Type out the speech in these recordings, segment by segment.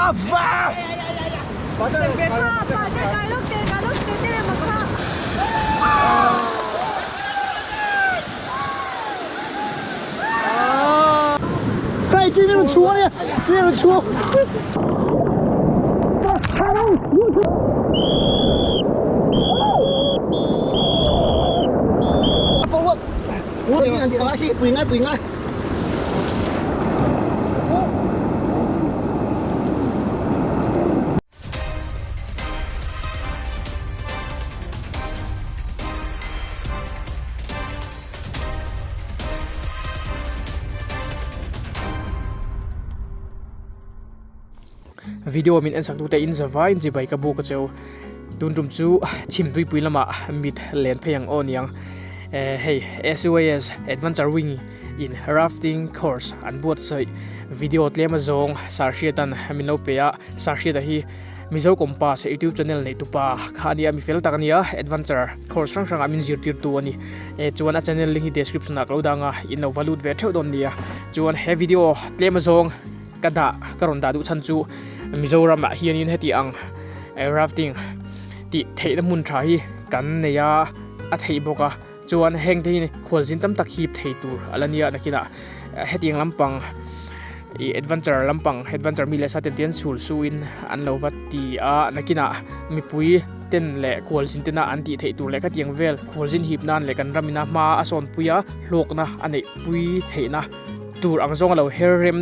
Hei tui min rawn chhuak a nia tui a rawn chhuak. Pui ngai pui ngai. Video min en sak tute in zavai in chibai ka buk a cheu tun tum chu chhim tuipui lamah mit len phei ang aw niang hei SUAS Adventure Wing in rafting course an buatsaih video tlem azawng Sarhriata'n min lo pe a, Sarhriata hi Mizo Compass youtube channel neih tupa kha a nia mi fel tak a nia adventure course hrang hrangah min zirtirtu a ni e chuan a channel link hi description ah ka lo dang a in lo va lut ve theuh dawn nia chuan he video tlem azawng ka dah ka rawn dah duh chhan chu Mizoram ah hianin heti ang rafting tih theihna hmun tha hi kan nei a a theih bawk a. Chuan heng te hi khualzin tam tak hip thei tur a la nia nakinah hetiang lampang ih adventure lampang adventure mi leh sa ten te an chhul suin an lo va ti a nakinah mipui ten leh khualzin tena an tih theih tur leh khatiang vel khualzin hip nan leh kan ramina hma a sawn pui a hlawkna a neih pui theihna tur ang zawng a lo her rem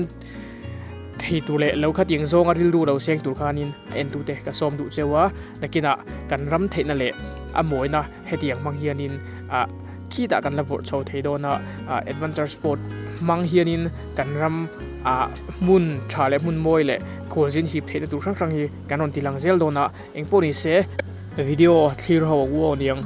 thei tur leh lo khatiang zawnga rilru lo seng tur khanin a entute ka sawm duh cheu a nakinah kan ram theihna leh a mawina Hetiang hmang hianin ah khitah kan la vawrh chho thei dawn a, ah adventure sport hmang hianin kan ram ah hmun tha leh hmun mawi leh khualzin hip theihna tur hrang hrang hi kan rawn ti lang zel dawn a, engpawh ni se video thlir ho a u aw niang.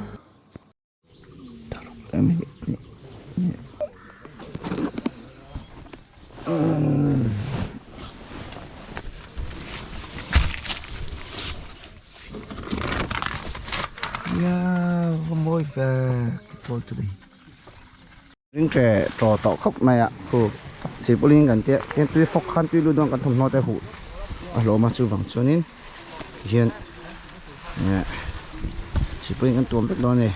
Mawi ve pawl chu ni ring tre tawh tawh khawp mai a khu sipawlin kan tia tin tui fawk khan tui lut dawn kan thawmhnaw te huh a hlawm a chuvang chuanin tihian eh sipawlin kan tuam vek dawn a ni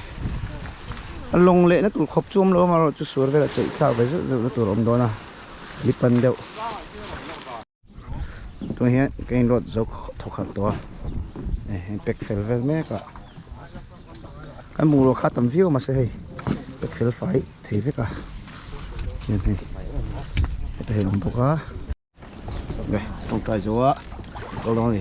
a lawng lehna tur khawp chu awm lo amaherawhchu chu suar velah cheih thlak ve zeuh zeuh na tur a awm dawn a lipan deuh. Tunah hian ka in load zo thawk khat tawh a hei pack fel vel mek a kan bungrua kha tam viau mahse hei pack fel fai thei vek a chuan hei heta hei a awm bawk a tawngtai zo a kal dawn a ni.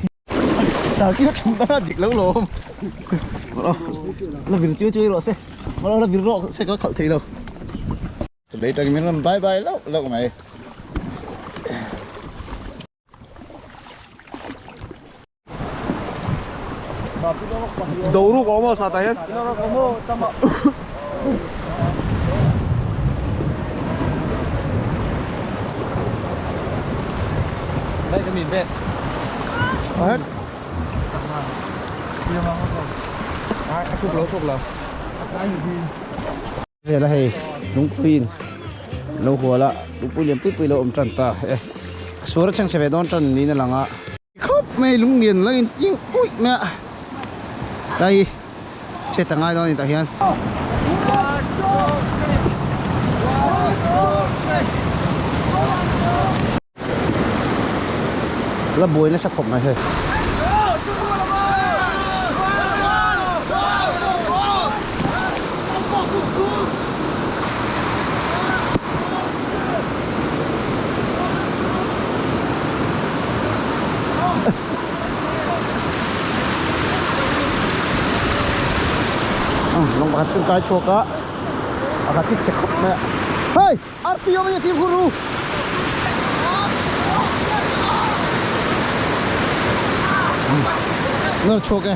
Lei tangin min rawn bye bye lauh lauh mai. Doru ka awm aw sa tah hian. Đây cái mình về. Hết. À, chụp lâu chụp lâu. Zela hei lungpuiin lo hual a lungpui lian pui pui lo awm tan ta e a suar a chhengchhe ve dawn tan niin a lang a. Khawp mai lung lian lang in ting uih mai a tlai chhet a ngai dawn a ni tah hian. La buai nasa khawp mai hei. Lawng pakhat chu kai chhuak a, a kha thik se khawp mai a. Hei! Arpi awm a nia fimkhur ru. Nawr chhuak e.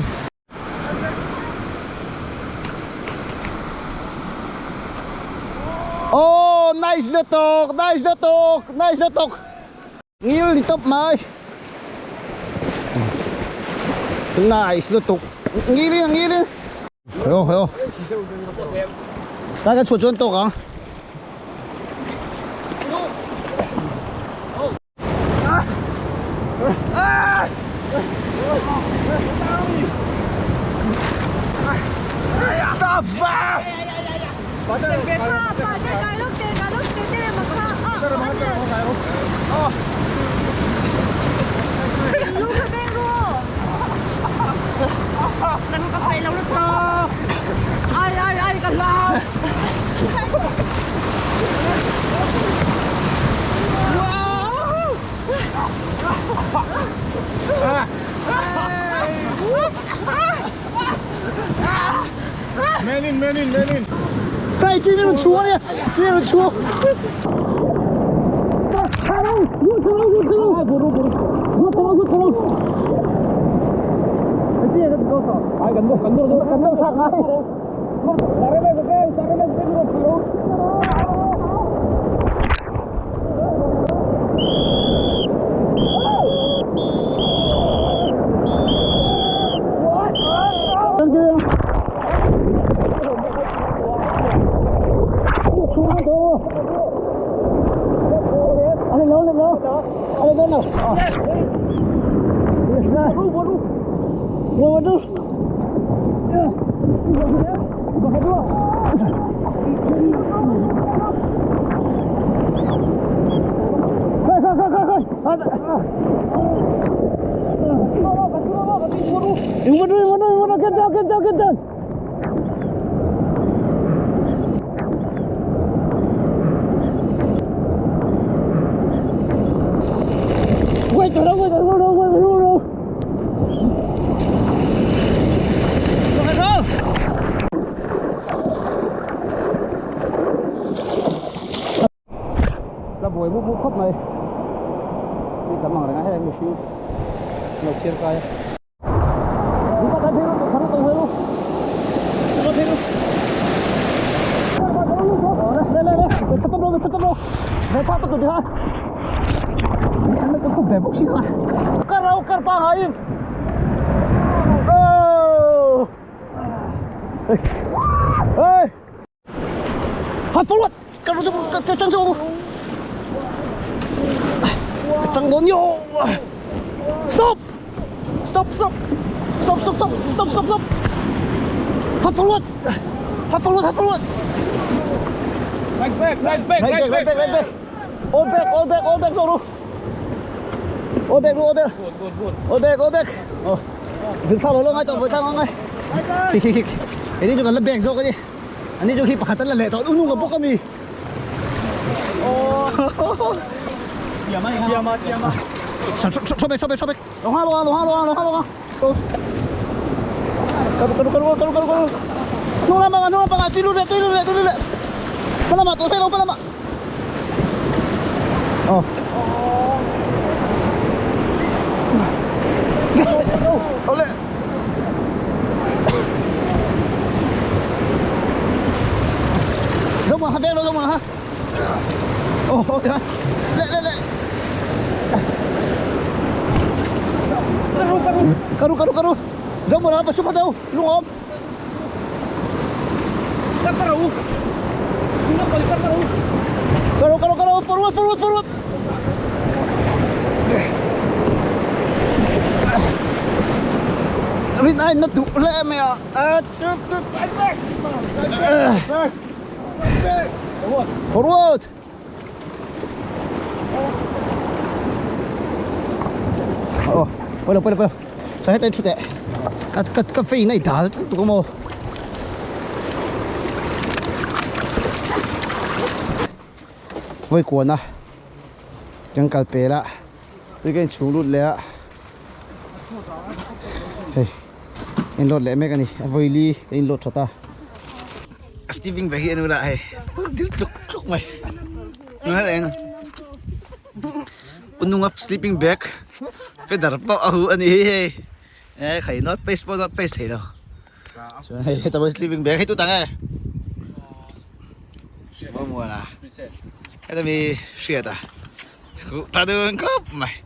Oh, nice lutuk, nice lutuk, nice lutuk. Ngil ni tawp mai. Nice lutuk. Ngilin, ngilin. Khoi aw, khoi aw. Ta kan chhuah chuan tawk ang. 别怕，把这改路给改路给这个门看啊！路可别路，那个快老了多，哎哎哎，个老。 哎，对面的车呢？对面的车。 Là buổi bút bút khóc này đi tắm bằng này hay là một xíu một chiên cay Hạt forward, cái chân xuống. Trăng đón vô. Stop. Stop stop. Stop stop stop stop stop stop. Hard forward. Hard forward, hard forward. Right back, right back, Right back, right back, right back. All back, all back, all back rồi. All back, all back. All back, all back. Ờ. Việc sau đó ngay tao với tao ngay. Khi khi khi. Cái này chúng là back rồi cái gì. Anh đi cho khi pakatan là lẹ tao ung ung cái mi. Sao sao sao sao sao Lô hoa lô hoa lô hoa lô hoa lô hoa lô hoa. Karu karu karu karu karu karu. Nung lama nung lama tidur deh tidur deh tidur deh. Palama tu pero palama. Oh. Oleh. Giống mà ha đâu giống mà ha. Oh, ok. Lẹ lẹ lẹ. Karu karu karu. Giống mà nó super đâu, luôn không? Karu karu karu forward forward forward. Rin ai nó tụ lẹ mẹ à. Back. Forward. Ồ, quay đầu quay đầu quay đầu. Sao hết tay chút tệ. Cái cái cái phi này thả tụi con mồ. Với cuốn à. Chẳng cần bể la. Tôi cái chú lút lẹ. Hey. In lót lẹ mấy cái này, với ly in lót cho ta. Steven về hiện lại. Thiếu lục lục mày. Nó lại nè. Unung up sleeping bag. Feather pa ahu ani hei. Eh khai not face po not face thei lo. So hei tao sleeping bag hei tu tang e. Bao mùa là. Cái mi xịt à. Ta đường cốp mày.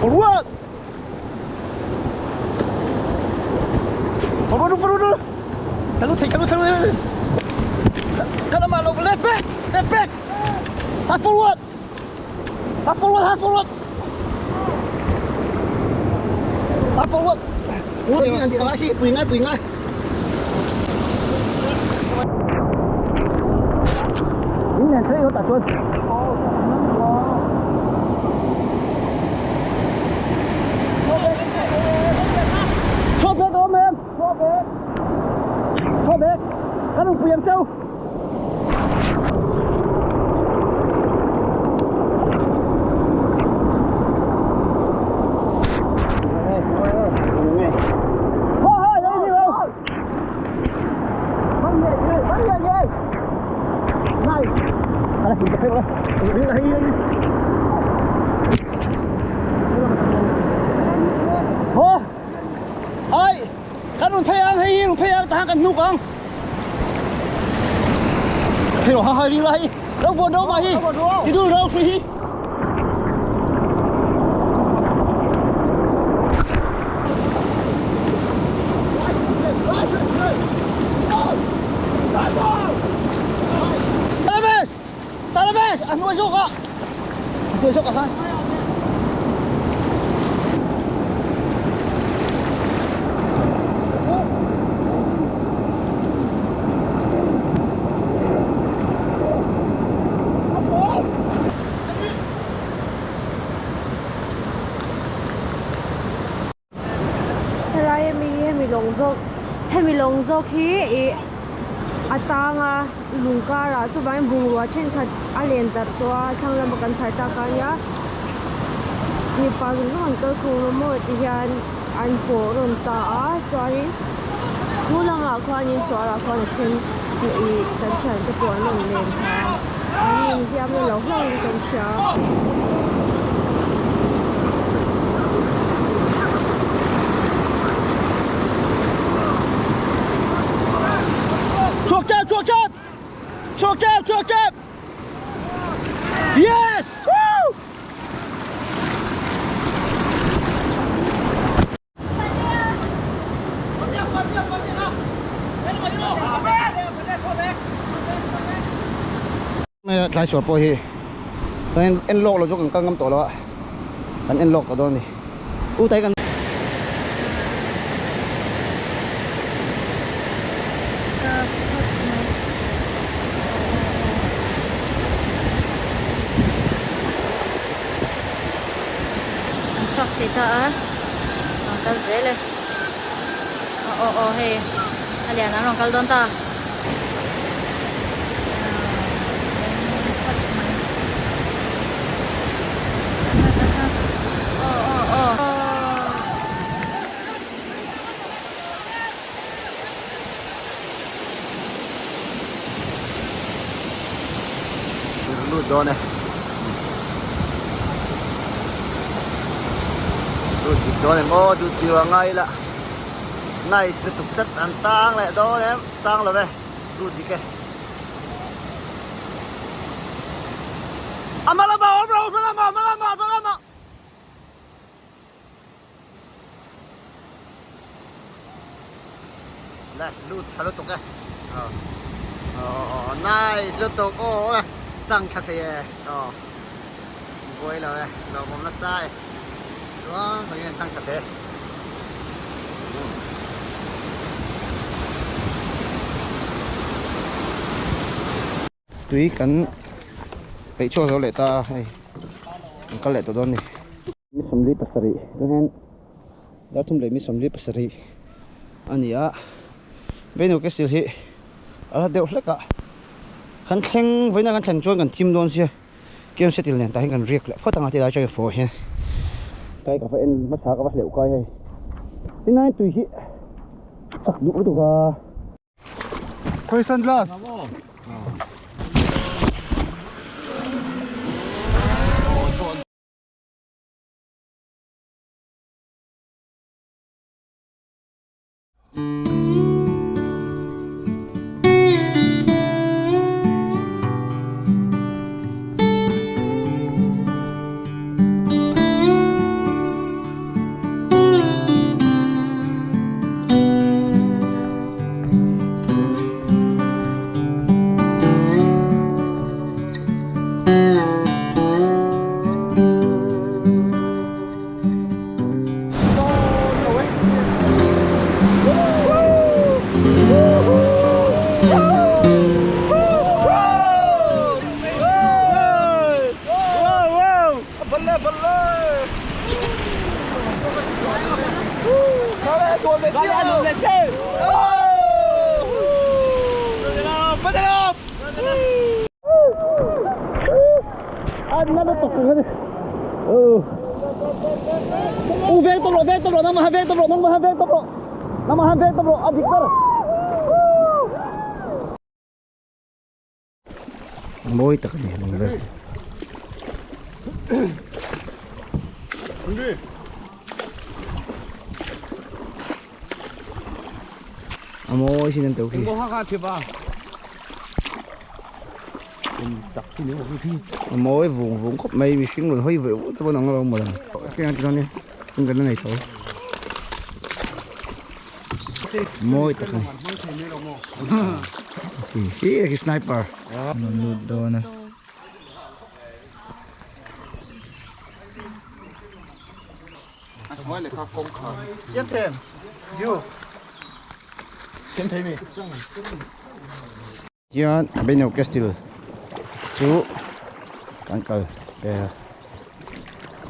Forward! Forward, forward! Kalu thei, kalu thei, kalu ma lo left back, left back. Half forward. Half forward, half forward. Half forward. Pui ngai, pui ngai. 零点可以有打转。错别多没？错别，错别，咱们不用走。 Helai ami hi hemi lawng zawk hemi lawng zawk hi ih a tang a lung karah chuvangin bungrua thenkhat a len darh tawh a thlang lama kan chhar tak a nia mipa zawng zawng an kal khawm a maw ti hian an pawh rawn ta a chuanin chu lamah khuanin sualah khuan a then ih kan thiante pawh an rawn len thla a an inhliam na lo hlauh in kan hria. Chhuak tep, chhuak tep! Chhuak tep, chhuak tep! Yes! Woo! Tlai sual pawh hi kan en lawk lo chu kan kal ngam tawh lo a kan en lawk tawh dawn a ni u tai kan An chhuak thei ta a rawn kal zel e aw aw aw hei a lian an rawn kal dawn ta. Aw aw aw. Lut dawn e. Lut dik dawn em aw duh tir a ngai la. Nice lutuk tlat an tang leh dawn em tang lo ve lut dik e. A hma lamah awm rawh hma lamah hma lamah hma lamah. Le lut tha lutuk e aw aw nice lutuk aw tlang thla thei e aw buai lo e lawmawm nasa e chuan kawng hian tlang thla thei e. Tui kan peih chhuak zo leh ta a hei kan kal leh tawh dawn a ni. Mi 47 chuan hian dar thum leh mi 47 a ni a Benu Castle hi a la deuh hlek a kan thleng vawiin a kan thlen chuan kan thim dawn sia Camp Settle nen tah hian kan riak leh phawt ang a tilai chuan fawh hian kai ka va en hmasa ka va hleuh kai hei tinai tui hi a chak duh lutuk a. Khawi sunglass. U veng tawp rawh veng tawp rawh nangmah han veng tawp rawh nangmah han veng tawp rawh nangmah han veng tawp rawh a dik ber. Mawi tak a ni lung vel. A mawi sin an teuh khi. A mawi vung vung khawp mai mihring rawn hawi veuh veuh te pawh an ang lo maw le. Keng a ti dawn nia kan la nei tho. Mawi tak a ni. Khi khi sniper. Lut dawn a. Hian Benno Castle chu kan kal ve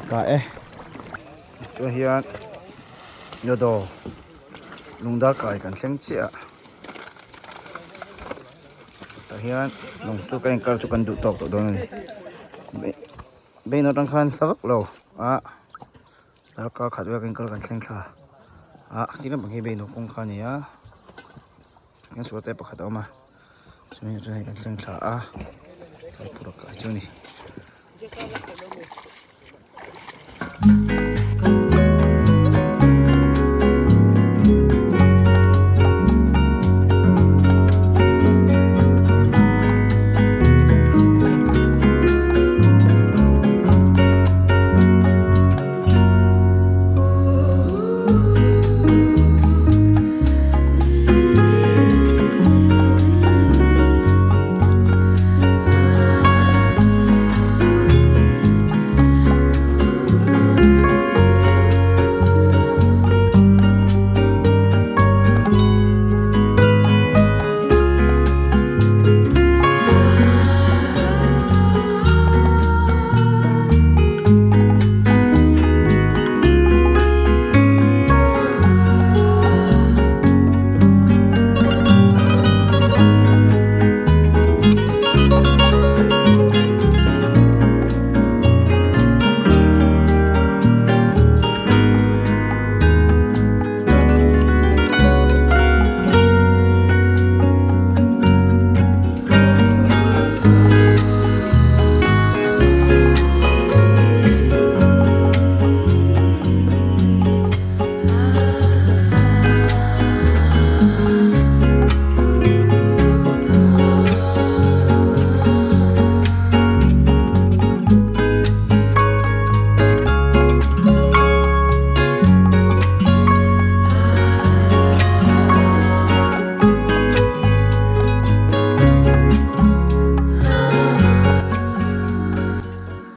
ta e chuan hian Yodo lungdar kai kan thleng chiah a tah hian lung chu ka inkar chu kan duh tawk tawh dawn a ni Benno atang khan hla vak lo a darkar khat vel kan inkar kan thleng thla a khi lampang hi Benno kawng kha a ni a. Kan sual te pakhat a awm a chumi chuan hei kan thleng thla a thingpui kai chu a ni.